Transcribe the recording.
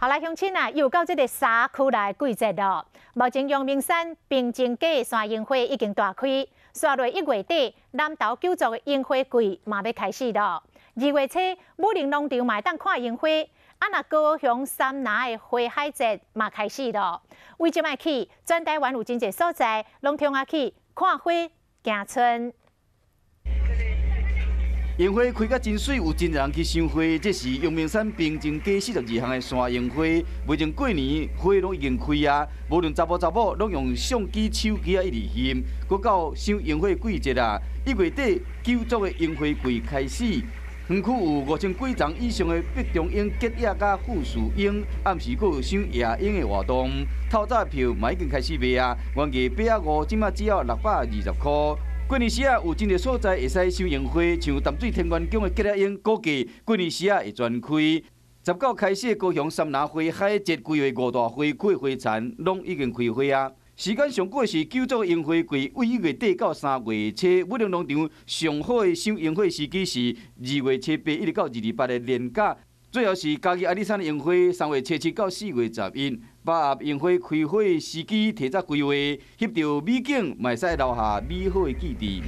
好來，鄉親啊，又到這个沙區來季節咯。目前陽明山平鎮街山櫻花已經大開，煞落1月底，南投九族的櫻花季嘛欲開始咯。2月初，武陵農場嘛會當看櫻花，啊若高雄杉林的花海節嘛開始咯。為這擺起，全台灣有真濟所在，攏通仔去看花、行春。櫻花開甲真媠，有真濟人去賞花。這是陽明山平鎮街42巷的山櫻花，袂用過年花攏已經開啊。無論查埔查某，攏用相機、手機啊一直翕。閣到賞櫻花季節啊，1月底九族的櫻花季開始。園區有5000幾叢以上的碧中櫻、吉野佮富士櫻，暗時閣有賞夜櫻的活動。透早票嘛已經開始賣啊，原價850，這馬只要620箍。過年時啊，有真濟所在會使賞櫻花，像淡水天元宮的吉野櫻，估計過年時啊會全開。19開始的高雄杉林花海節，規劃五大花區的花田攏已經開花啊。時間上久的是九族櫻花季，為1月底到3月初，武陵農場上好的賞櫻花時機是2月初八一直到2月28的連假。最後是嘉義阿里山的櫻花，3月初七到4月11，把握櫻花開花時機提早規劃，翕著美景，嘛會使留下美好的記憶。